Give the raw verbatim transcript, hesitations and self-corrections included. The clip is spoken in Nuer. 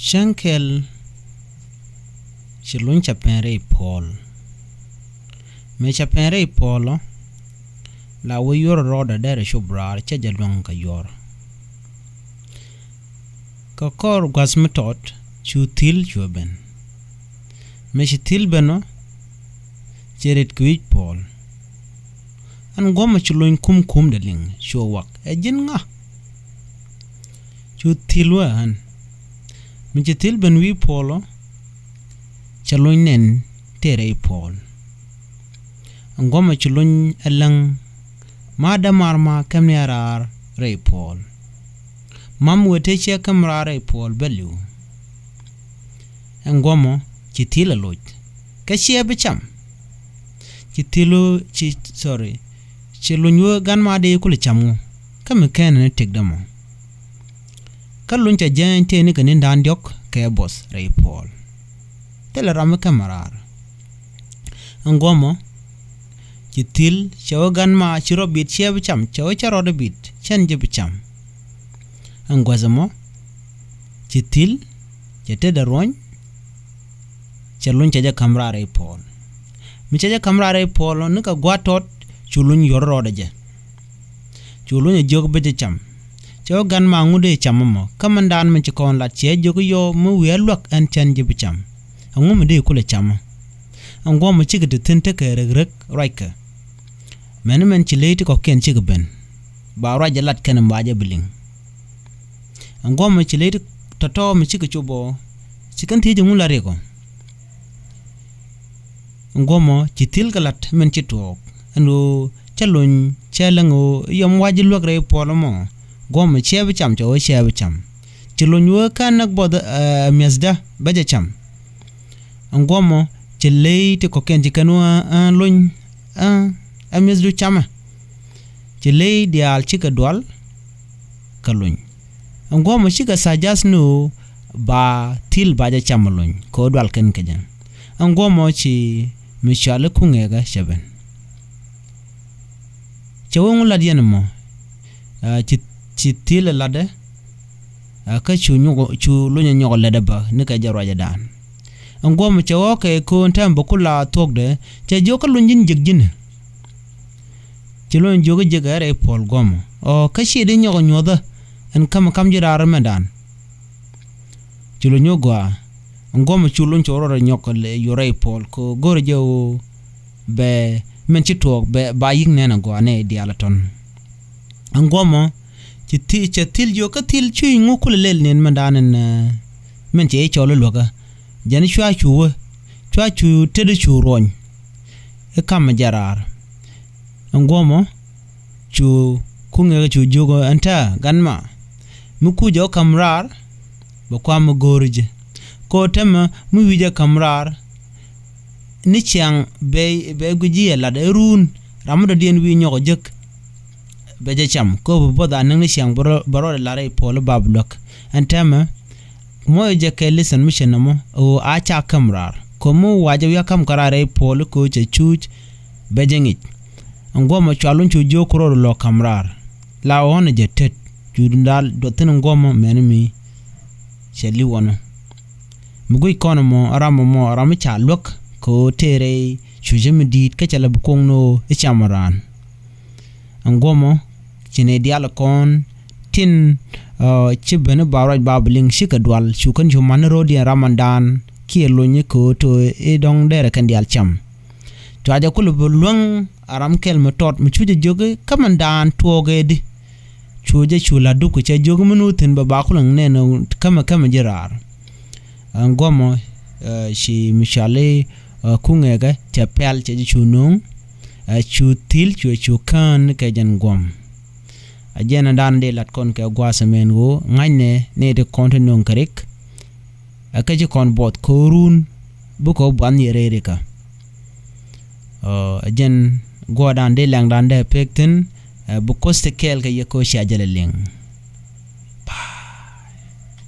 Cäŋ kɛl ci luny ca pɛn rɛy puɔl. Mëë ca pɛn rɛy puɔl ɔ, la wee yuɔr rɔɔdɛ derɛ cop raar cä jɛ luäŋ kɛ yuɔr. Kɛ kɔr gua̱th mi tɔt cu thil cuɛ ben. Mëë ci thil ben ɔ, ci rit kɛ wi̱c puɔl. Ɛn guɔ̱mɔ ci luny kum kumdɛ liŋ, cuɛ wak, ɛ ji̱n ŋa? Cu thil wä ɣän. Mi ci thil ben wi̱i̱ puɔl ɔ, cɛ luny nɛn tëë rɛy puɔl. Ɛn guɔ̱mɔ ci luny ɛ läŋ, ma dämaar ma käm ni a raar rɛy puɔl. Mam wee tëë ciɛ käm raar rɛy puɔl bä li̱w. Ɛn guɔ̱mɔ ci thil ɛ loc, kä ciɛ bi cam. Ci thil wä, ci, sorry, ci luny wä gan ma dee kulɛ cam ŋu, kä mi kɛn ni tëkdä mɔ. Kä luny ca jääny tëë ni kɛ ni̱ndan diɔ̱k kɛ buɔth rɛy puɔl. Thilɛ ram mi käm raar. Ɛn guɔ̱mɔ ci thil cɛ wä gan ma ci rɔ bit ciɛ bi cam, cɛ wä cɛ rɔɔdɛ bit cɛn ji̱ bi cam. Ɛn gua̱th ɛmɔ ci thil cɛ tetdɛ ruɔ̱ny, cɛ luny cɛ jɛ ka̱m raar rɛy puɔl. Mi cɛ jɛ ka̱m raar rɛy puɔl ni kɛ gua̱a̱t tɔt, cu luny yuɔr rɔɔdɛ jɛ. Cu luny ɛ jiök bä jɛ cam. Cɛ wä gan ma ŋut dee cam ɛmɔ, kä mindan mi ci kɔn lat ciɛ jiök yɔ mi wi̱i̱ a luäk ɛn cɛn ji̱ bi cam. Ɛŋu mi dee kulɛ cam ɔ? Ɛn guɔ̱mɔ cikɛ ti thi̱n tekɛ rek rek ruackɛ. Mɛn mɛn ci ley ti kɔ̱kiɛn cikɛ ben, ba ruac jɛ lat kɛn ba jɛ bi liŋ. Ɛn guɔ̱mɔ ci ley ti tɔ̱tɔ̱ mi cikɛ cop ɔ, ci kɛn thiec ɛŋu la riɛk ɔ. Ɛn guɔ̱mɔ ci thil kɛ lat min ci tuɔɔk, ɛn ɣöö cä luny cɛ läŋ ɣöö yɔm wa̱c ji̱ luäk rɛy puɔl ɛmɔ, guɔ̱mɔ ciɛ bi cam, cɛ ɣöö ciɛ bi cam. Ci luny wee kä näk buɔth, ɛ, mi̱ethdä bä jɛ cam. Ɛn guɔ̱mɔ ci ley ti kɔ̱kiɛn ci kɛn wä, ɛ, luny, ɛ, ɛ mi̱ethdu camɛ. Ci ley diaal cikɛ dual kɛ luny. Ɛn guɔ̱mɔ cikɛ tha̱a̱c ja̱th ni ɣöö ba thil ba jɛ cam ɛ luny kɛ ɣöö dual kɛn kɛ jɛ. Ɛn guɔ̱mɔ ci mi cɔal i̱ kuŋ ŋɛɛkä cɛ ben. Cɛ wee ŋu lat yɛn ɛmɔ? Ɛ, ci, ci thil ɛ latdɛ, ɛ, kä cu nyuɔk, cu luny ɛ nyuɔk ɛ lätdɛ bä ni kɛ jɛ ruacdan. Ɛn guɔ̱mɔ cɛ ɣɔ̱ɔ̱kɛ ko̱o̱n tɛm bä kula thuɔ̱kdɛ, cɛ jiök kä luny ji̱n jiäk ji̱n. Ci luny jiök jiäk ɛ rɛy puɔl guɔ̱mɔ. Ɔ, kä ci di nyɔk ɛ nyuɔ̱thä ɛn käm, käm ji̱ raar mɛndan. Ci luny wä gɔaa. Ɛn guɔ̱mɔ cu luny cu rɔɔdɛ nyɔk ɛ yuɔr rɛy puɔl kɛ ɣöö go̱rɛ jɛ ɣöö bɛ min ci tuɔɔk bɛ ba yi̱k nɛn ɛ gɔaa nɛ diaal ɛ tɔ̱n. Ɛn guɔ̱mɔ ci thi-, cɛ thil jiök kä thil cuc ŋu kulɛ lɛl niɛn mɛndan ɛn, ɛ, min cɛ i̱ cɔl i̱ luäkä. Jɛn cua cu wä, cua cu tetdä cu ruɔny i̱ kamɛ jɛ raar. Ɛn guɔ̱mɔ cu kuŋ ŋɛɛkä cu jiök ɣöö ɛn täämɛ gan ma mi kucä ɣä ka̱m raar, bɛ kua̱m mi go̱o̱ri ji̱. Kɛ ɣöö täämɛ mi wi̱cä ka̱m raar ni ciaŋ bɛ, bɛ guic ji̱ ɛ lat ɛ ruun, ram mi dɔ̱diɛn wi̱i̱ nyɔk ɛ jek bɛ jɛ cam. Kɛ ɣöö bi buɔth a näk ni ciaŋ bɛ rɔ, bɛ rɔɔdɛ lat rɛy puɔl i̱ bap luäk. Ɛn täämɛ muɔcɛ jɛ kɛ listen mi cɛ nɔmɔ ɣöö a ca ka̱m raar. Kɛ ɣöö mi wacɛ wi̱i̱ a ka̱m kɛ raar rɛy puɔl i̱ kɛ ɣöö cɛ cuuc bɛ jɛ ŋic. Ɛn guɔ̱mɔ cua luny cu jiök ku rɔɔdu lɔ ka̱m raar. La ɣɔ̱n jɛ tet cu dundal duɔth thi̱n ɛn guɔ̱mɔ mɛni mi cɛ li̱w ɣɔnɔ. Mi guic kɔn ɛmɔ ɛ ram ɛmɔ ɛ ram mi ca luäk kɛ ɣöö tëë rɛy cucä mi di̱i̱t kä cɛ lɛ bi kuɔ̱ŋ ni ɣöö i̱ cam raan. Ɛn guɔ̱mɔ ci nɛy diaal kɔn tin, ɛ, ci ben i̱ ba ruac ba bi liŋ cikɛ dual cu kɛn cu man ni ro̱o̱diɛn ram ɛndan kiɛ lony i̱ kɛ ɣöö to̱ i̱ dɔ̱ŋ derɛ kɛn diaal cam. Cua jɛ kulɛ bi luäŋ a ram kɛl mi tɔt mi cucɛ jiök i̱ kä mɛndan tuɔɔk ɛ di. Cu jɛ cu la̱t duk kɛ cɛ jiök i̱ mi nuuth thi̱n bɛ ba kulɛ nɛn ɛ kämɛ kämɛ ji̱ raar. Ɛn guɔ̱mɔ, ɛ, ci mi cɔal i̱, ɛ, kuŋ ŋɛɛkä cɛ pɛl cɛ ji̱ cu nööŋ, ɛ, cu thil cuɛ cu kään kɛ jɛn guɔ̱m. Ɛ jɛn ɛn dan dee lat kɔn kɛ gua̱a̱th ɛmɛn ɣöö ŋa̱cnɛ ni ti kɔn ti nööŋ kɛ rik. Ɛ kä ci kɔn buɔth ko̱o̱run bi kɛ wä buath ni rɛy rikä. Ɛ, ɛ jɛn guɔ̱ɔ̱rdan dee lɛŋdan dee pek thi̱n, ɛ, bi Kuoth ti kɛɛl kɛ yɛ kɛ ɣöö cia jɛ lɛ liŋ.